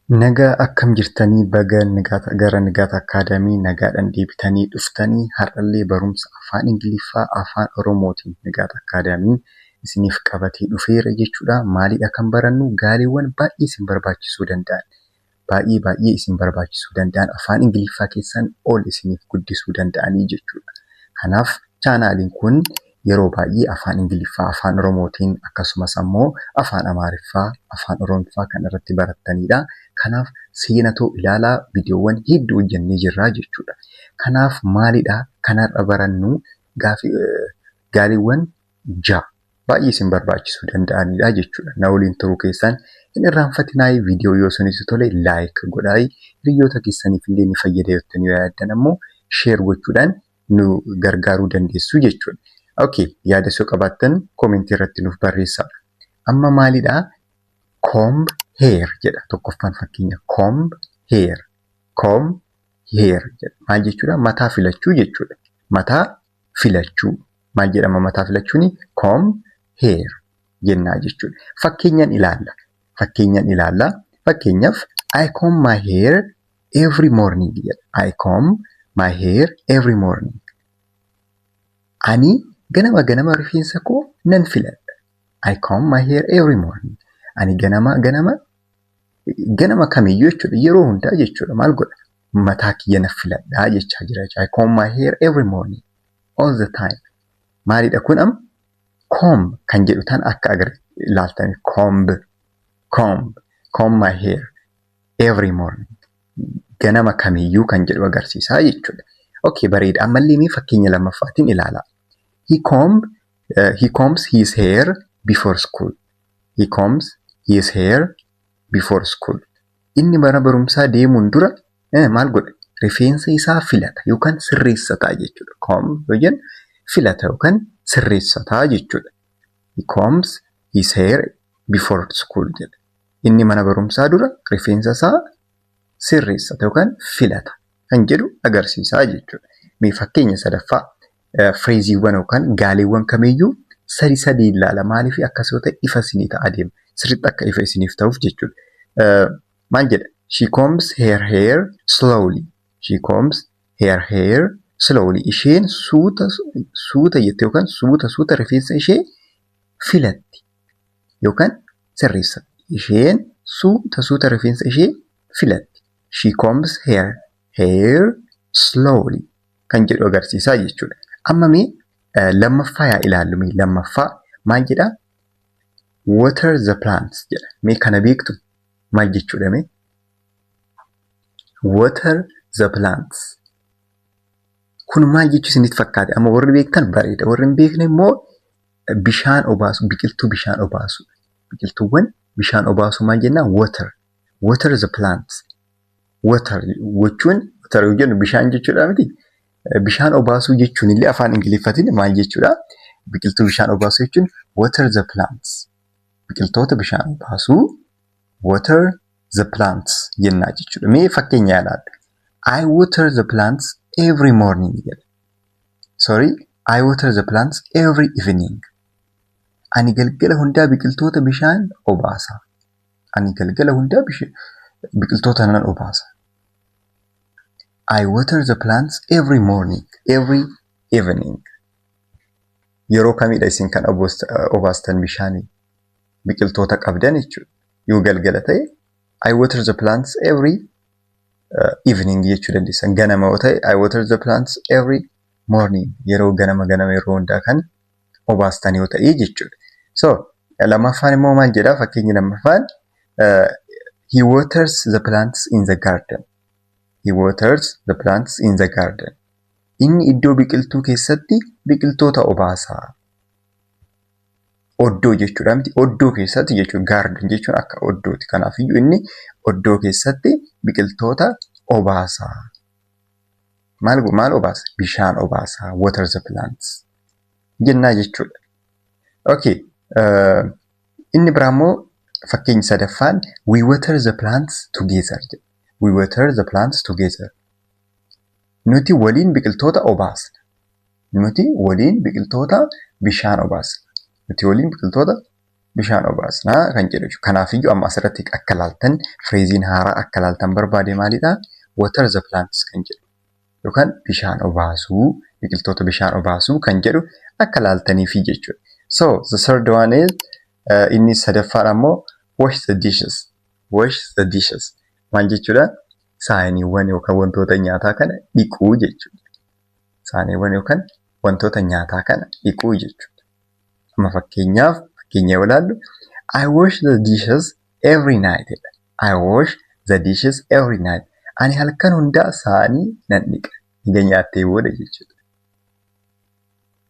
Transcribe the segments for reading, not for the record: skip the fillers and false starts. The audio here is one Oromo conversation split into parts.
Nagaa akkam jirtanii? Baga gara Nigaat Akaadaamii nagaadhaan deebitanii dhuftanii. Har'allee barumsa afaan Ingiliffaa afaan Oromootiin Nigaat Akaadaamiin isiniif qabatee dhufeera jechuudha. Maalidha kan barannu? Gaaleewwan baay'ee isin barbaachisuu danda'an, baay'ee baay'ee isin barbaachisuu danda'an, afaan Ingiliffaa keessan ol isiniif guddisuu danda'anii jechuudha. Kanaaf chaanaaliin kun yeroo baay'ee afaan Ingiliffaa afaan Oromootiin akkasumas ammoo afaan Amaariffaa afaan Oromiffaa kan irratti barattanidha. Kanaaf seenatoo ilaalaa, viidiyoowwan hedduu hojjennee jirra jechuudha. Kanaaf maalidha kan har'a barannu? Gaaleewwan 6 baay'ee isin barbaachisuu danda'anidha jechuudha. Na waliin turuu keessan hin irraanfatinaa. Viidiyoo yoo isinitti tole like godhaa, hiriyoota keessaniif illee ni fayyada jettanii yoo yaaddan ammoo share gochuudhaan nu gargaaruu dandeessu jechuudha. Okay, yaada osoo qabaattan koomentii irratti nuuf barreessaa. Amma maalidhaa? Comb hair jedha tokkoffaan fakkeenya. Comb hair. Comb hair jedha. Maal jechuudha? Mataa filachuu jechuudha. Mataa filachuu. Maal jedhama mataa filachuuni? Comb hair jennaa jechuudha. Fakkeenyaan ilaalla. Fakkeenyaan ilaalla. Fakkeenyaaf, "I comb my hair every morning" jedha. "I comb my hair every morning." Ani ganama ganama rifeensa koo nan filadha. I comb my hair every morning. Ani ganama ganama, ganama kamiyyuu jechuudha. Yeroo hundaa jechuudha. Maal godha? Mataa kiyya na filadhaa jechaa jira. I comb my hair every morning. All the time. Maalidha kun amma? Comb kan jedhu tan akka agar ilaaltanii, comb, comb, comb my hair every morning. Ganama kamiyyuu kan jedhu agarsiisaa jechuudha. Okay, bareeda. Ammallee mee fakkeenya lammaffaatiin ilaalaa. He combs his hair before school. He combs his hair before school. Inni mana barumsaa deemuun dura maal godha? Rifeensa isaa filata yookaan sirreessataa jechuudha. Comb yoo jennu filata yookaan sirreessataa jechuudha. "He combs his hair before school" jedha. Inni mana barumsaa dura rifeensa isaa sirreessata yookaan filata kan jedhu agarsiisaa jechuudha. Mee fakkeenya sadaffaa, fireeziiwwan yookaan gaaleewwan kamiyyuu sadi sadi ilaala. Maaliif akkas yoo ta'e ifa isinii ta'a deema. Sirriitti akka ifa isiniif ta'uuf jechuudha. Maal jedha? "She combs her hair slowly." "She combs her hair slowly." Isheen suuta suuta jette yookaan suuta suuta rifeensa ishee filatti yookaan sirreessatti. Isheen suuta suuta rifeensa ishee filatti. "She combs her hair slowly" kan jedhu agarsiisaa jechuudha. Amma mee lammaffaa yaa ilaallu. Mee lammaffaa maal jedhaa? "Water the plants" jedha. Mee kana beektu? Maal jechuudha mee? "Water the plants." Kun maal jechuu isinitti fakkaate? Amma warri beektan bareeda. Warri hin beekne immoo, bishaan obaasu, biqiltuu bishaan obaasu. Biqiltuuwwan bishaan obaasu maal jennaa? Water. "Water the plants." Water gochuun, water yoo jennu bishaan jechuudha miti? Bishaan obaasuu jechuun illee afaan Ingiliffaatiin maal jechuudha? Biqiltuu bishaan obaasuu jechuun "water the plants". Biqiltoota bishaan obaasuu "water the plants" jennaa jechuudha. Mee fakkeenya ilaalla. "I water the plants every morning" jedha. Sorry, "I water the plants every evening." Ani galgala hundaa biqiltoota bishaan obaasa. Ani galgala hundaa biqiltoota nan obaasa. "I water the plants every morning, every evening." Yeroo kamidha isin kan obaastan bishaanii? Biqiltoota qabdan jechuudha. Yoo galgala ta'e, "I water the plants every evening" jechuu dandeessan. Ganama yoo ta'e, "I water the plants every morning." Yeroo ganama ganama yeroo hundaa kan obaastan yoo ta'e jechuudha. So lammaffaan immoo maal jedhaa? Fakkeenyi lammaffaan, "He waters the plants in the garden." "He waters the plants in the garden." Inni iddoo biqiltuu keessatti biqiltoota obaasaa. Oddoo jechuudha miti? Oddoo keessatti jechuudha. Garden jechuun akka oddooti. Kanaafiyyuu inni oddoo keessatti biqiltoota obaasaa. Maal maal obaasa? Bishaan obaasaa. "Water the plants" jennaa jechuudha. Okay. Inni biraa immoo fakkeenyi sadaffaan, "We water the plants together" jedha. "We water the plants together." Nuti waliin biqiltoota obaasna. Nuti waliin biqiltoota bishaan obaasna. Nuti waliin biqiltoota Bishaan obaasnaa kan jedhu jechuudha. Kanaafiyyuu amma asirratti akka laaltan, phraseiin haaraa akka laaltan barbaade maalidha? Water the plants kan jedhu yookaan bishaan obaasuu, biqiltoota bishaan obaasuu kan jedhu akka laaltaniifi jechuudha. So the third one is, inni sadaffaan ammoo, wash the dishes. Wash the dishes maal jechuudha? Saayiniiwwan yookaan wantoota nyaataa kana dhiquu jechuudha. Saayiniiwwan yookaan wantoota nyaataa kana dhiquu jechuudha. Amma fakkeenyaaf, fakkeenya yoo ilaallu, "I wash the dishes every night" jedha. "I wash the dishes every night." Ani halkan hundaa saanii nan dhiqa. Egaa nyaattee booda jechuudha.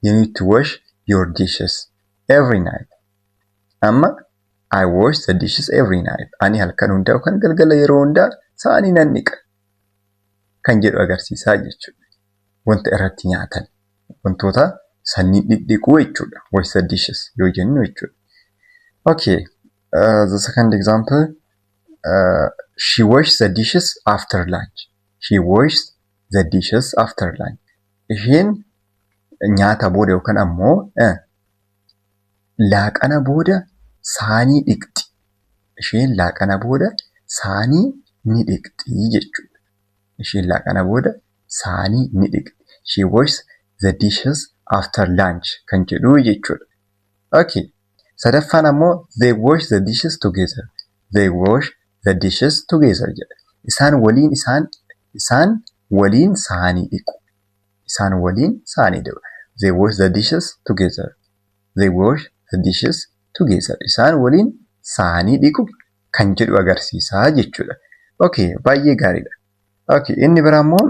You need to wash your dishes every night. Amma "I wash the dishes every night." Ani halkan hundaa yookaan galgala yeroo hundaa saanii nan dhiqa kan jedhu agarsiisaa jechuudha. Wanta irratti nyaatan, wantoota sanii dhidhiquu jechuudha. Wash the dishes yoo jennu jechuudha. Okay, the second example, she washes the dishes after lunch. She washes the dishes after lunch. Isheen nyaata booda yookaan ammoo laaqana booda saanii dhiqxi. Isheen laaqana booda saanii ni dhiqxi jechuudha. Isheen laaqana booda saanii ni dhiqxi. She washes the dishes after lunch kan jedhu jechuudha. Okay. Sadaffaan ammoo, they wash the dishes together. "They wash the dishes together" jedha. Isaan waliin saanii dhiqu. Isaan waliin saanii dhiqu. They wash the dishes together. They wash the dishes together. Isaan waliin saanii dhiqu kan jedhu agarsiisaa jechuudha. Okay, baay'ee gaariidha. Okay, inni biraa immoo,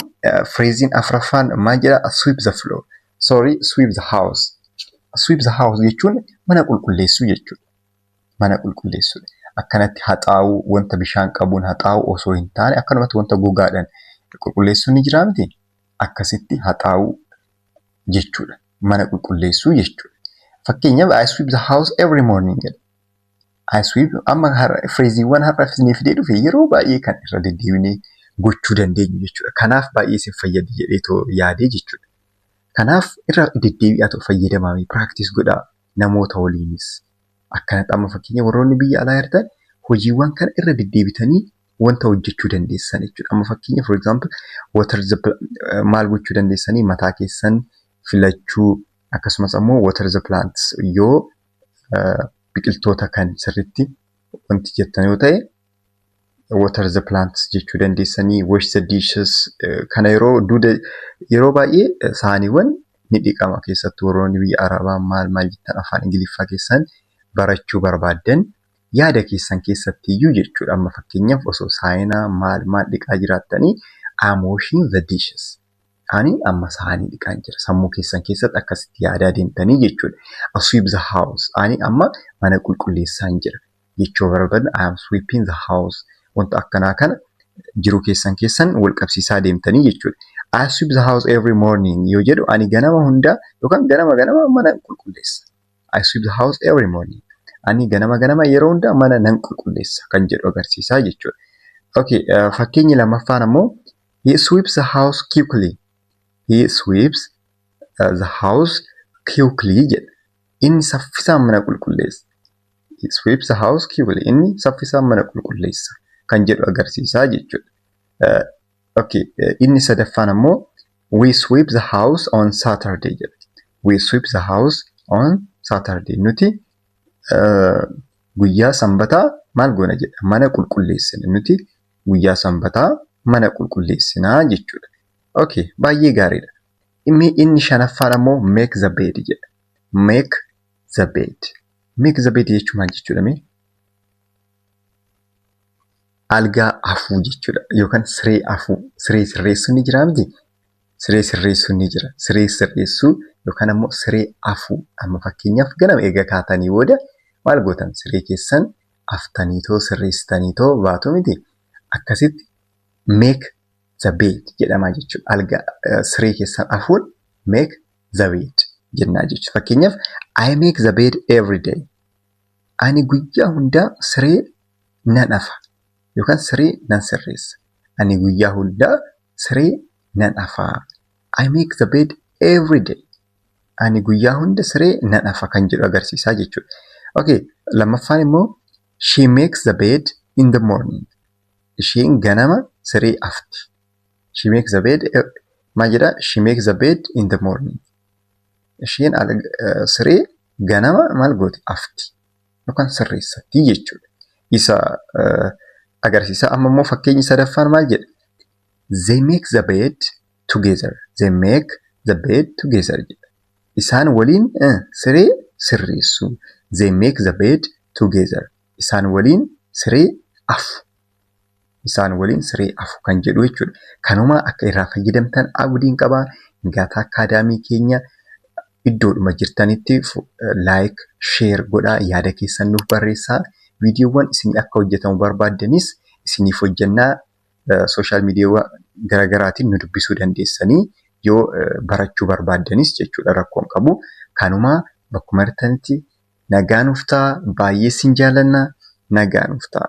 phraseiin afuraffaan maal jedha? Sweep the floor. Sorry, sweep the house. Sweep the house jechuun mana qulqulleessuu jechuudha. Mana qulqulleessuudha. Akkanatti haxaa'uu, wanta bishaan qabuun haxaa'uu osoo hin taane, akkanumatti wanta gogaadhaan qulqulleessuun ni jiraa miti? Akkasitti haxaa'uu jechuudha. Mana qulqulleessuu jechuudha. Fakkeenyaaf, "I sweep the house every morning" jedha. I sweep, amma phraseiiwwan har'a isinii fidee dhufe yeroo baay'ee kan irra deddeebinee gochuu dandeenyu jechuudha. Kanaaf baay'ee isin fayyadi jedhee yaadee jechuudha. Kanaaf irra deddeebi'aa ta'u fayyadamaa, practice godhaa namoota waliinis. Akkanatti amma fakkeenya warroonni biyya alaa jirtan hojiiwwan kana irra deddeebitanii wanta hojjechuu dandeessan jechuudha. Amma fakkeenya, for example, water the, maal gochuu dandeessanii, mataa keessan filachuu, akkasumas ammoo water the plants yoo biqiltoota kan sirriitti wanti jettan yoo ta'e, water the plants jechuu dandeessanii. Wash the dishes kana yeroo duuda yeroo baay'ee saaniiwwan ni dhiqama. Keessattuu warroonni biyya Arabaa maal maal jettan, afaan Ingiliffaa keessan barachuu barbaaddan, yaada keessan keessatti iyyuu jechuudha. Amma fakkeenyaaf osoo saayinaa maal maal dhiqaa jiraattanii, "I'm washing the dishes." Ani amma saanii dhiqaan jira. Sammuu keessan keessatti akkasitti yaadaa deemtanii jechuudha. I sweep the house. Ani amma mana qulqulleessaan jira jechuu barbaadan, "I am sweeping the house." Wanta akkanaa kana jiruu keessan keessan wal qabsiisaa deemtanii jechuudha. "I sweep the house every morning" yoo jedhu, ani ganama hundaa yookaan ganama ganama mana qulqulleessa. I sweep the house every morning. Ani ganama ganama yeroo hundaa mana nan qulqulleessa kan jedhu agarsiisaa jechuudha. Okay, fakkeenyi lammaffaan ammoo, he sweeps the house quickly. "He sweeps the house quickly" jedha. Inni saffisaan mana qulqulleessa. He sweeps the house quickly. Inni saffisaan mana qulqulleessa kan jedhu agarsiisaa jechuudha. Okay, inni sadaffaan ammoo, we sweep the house on Saturday jedha. We sweep the house on Saturday. Nuti guyyaa sanbataa maal goona jedha? Mana qulqulleessina. Nuti guyyaa sanbataa mana qulqulleessinaa jechuudha. Okay, baay'ee gaariidha. Inni shanaffaan ammoo, make the bed jedha. Make the bed. Make the bed jechuun maal jechuudha mee? Algaa afuu jechuudha yookaan siree afuu. Siree sirreessuun ni jiraa miti? Siree sirreessuun ni jira. Siree sirreessuu yookaan ammoo siree afuu. Amma fakkeenyaaf ganama eega kaatanii booda maal gootan? Siree keessan aftaniitoo sirreessitaniitoo baatu miti? Akkasitti make the bed jedhama jechuudha. Algaa, siree keessan afuun make the bed jennaa jechuudha. Fakkeenyaaf, "I make the bed every day." Ani guyyaa hundaa siree nan afa yookaan siree nan sirreessa. Ani guyyaa hundaa siree nan afaa. I make the bed every day. Ani guyyaa hunda siree nan afa kan jedhu agarsiisaa jechuudha. Okay, lammaffaan immoo "She makes the bed in the morning." Isheen ganama siree afti. She makes the bed maal jedhaa? She makes the bed in the morning. Isheen siree ganama maal gooti? Afti yookaan sirreessatti jechuudha. Isa agarsiisa. Amma immoo fakkeenyi sadaffaan maal jedha? "They make the bed together." "They make the bed together" jedha. Isaan waliin siree sirreessu. They make the bed together. Isaan waliin siree afu. Isaan waliin siree afu kan jedhu jechuudha. Kanuma akka irraa fayyadamtan abdiin qabaa. Ingaataa Akaadaamii keenya iddoodhuma jirtanitti like, share godhaa, yaada keessan nuuf barreessaa. Viidiyoowwan isin akka hojjetamu barbaaddanis isiniif hojjennaa. Social media garaagaraatiin nu dubbisuu dandeessanii yoo barachuu barbaaddanis jechuudha, rakkoon qabu. Kanuma bakkuma jirtanitti nagaa nuuf ta'a. Baay'ee isin jaallanna. Nagaa nuuf ta'a.